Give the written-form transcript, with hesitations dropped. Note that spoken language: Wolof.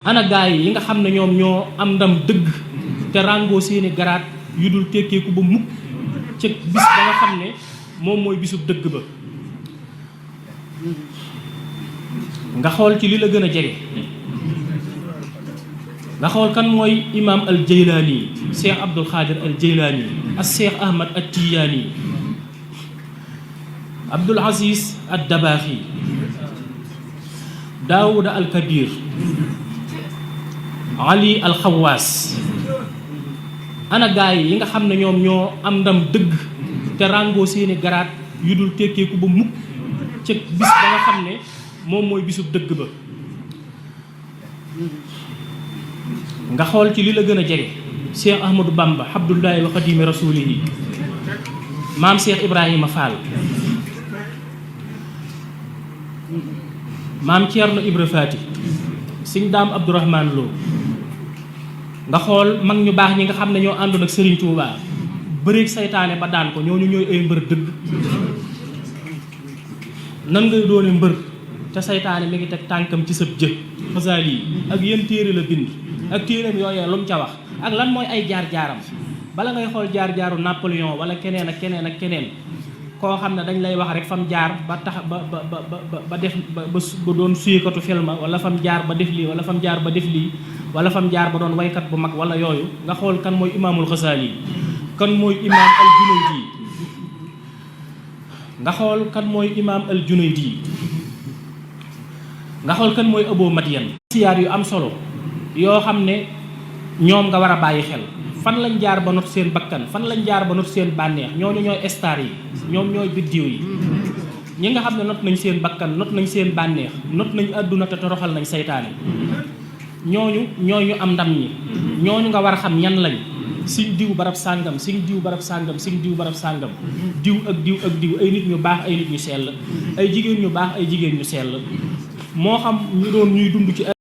ana gaay yi nga xam ne ñoom ñoo am ndam dëgg te ràngoo seeni garaat yu dul tekkeeku ba mukk ca bis ba nga xam ne moom mooy bisub dëgg ba nga xool ci li la gën a jege nga xool kan mooy imaam al jaylaani cheikh abdul xaadir al jaylaani ak cheikh ahmad at tiyaani abdul aziz ad dabaaxi daawuda al kabir ali al xawaas ana gaay yi nga xam ne ñoom ñoo am ndam dëgg te ràngoo seeni garaat yu dul tekkeeku ba mukk ca bis ba nga xam ne moom mooy bisub dëgg ba nga xool ci li la gën a jege cheikh ahmadou bamba abdullahi wa xadimi rasulihi maam cheikh ibrahima fall maam ceerno ibra faati sëñ daam abdourahman lo nga xool mag ñu baax ñi nga xam ne ñoo àndoon ak Serigne Touba bëreeg saytaane ba daan ko ñooñu ñooy ay mbër dëgg nan ngay doone mbër te saytaane mi ngi teg tànkam ci sëb jë xasaal yi ak yéen téere la bind ak téereem yooyee lu mu ca wax ak lan mooy ay jaar-jaaram bala ngay xool jaar-jaaru Napoléon wala keneen ak keneen ak keneen koo xam ne dañ lay wax rek fam jaar ba tax ba def ba doon suyekatu film wala fam jaar ba def lii wala fam jaar ba def lii wala fam jaar ba doon waykat bu mag wala yooyu nga xool kan mooy imaamul Xasaali kan mooy imaam al Junaydi nga xool kan mooy imaam al Junaydi nga xool kan mooy Abu Madiyan siyaar yu am solo yoo xam ne ñoom nga war a bàyyi xel fan lañ jaar ba not seen bakkan fan lañ jaar ba not seen bànneex ñooñu ñooy star yi ñoom ñooy biddiw yi ñi nga xam ne not nañ seen bakkan not nañ seen bànneex not nañ àdduna te toroxal nañ saytaane ñooñu am ndam ñi ñooñu nga war a xam ñan lañ siñ diw barab sàngam siñ diw barab sàngam siñ diw barab sàngam diw ak diw ak diw ay nit ñu baax ay nit ñu sell ay jigéen ñu baax ay jigéen ñu sell moo xam ñu doon ñuy dund ci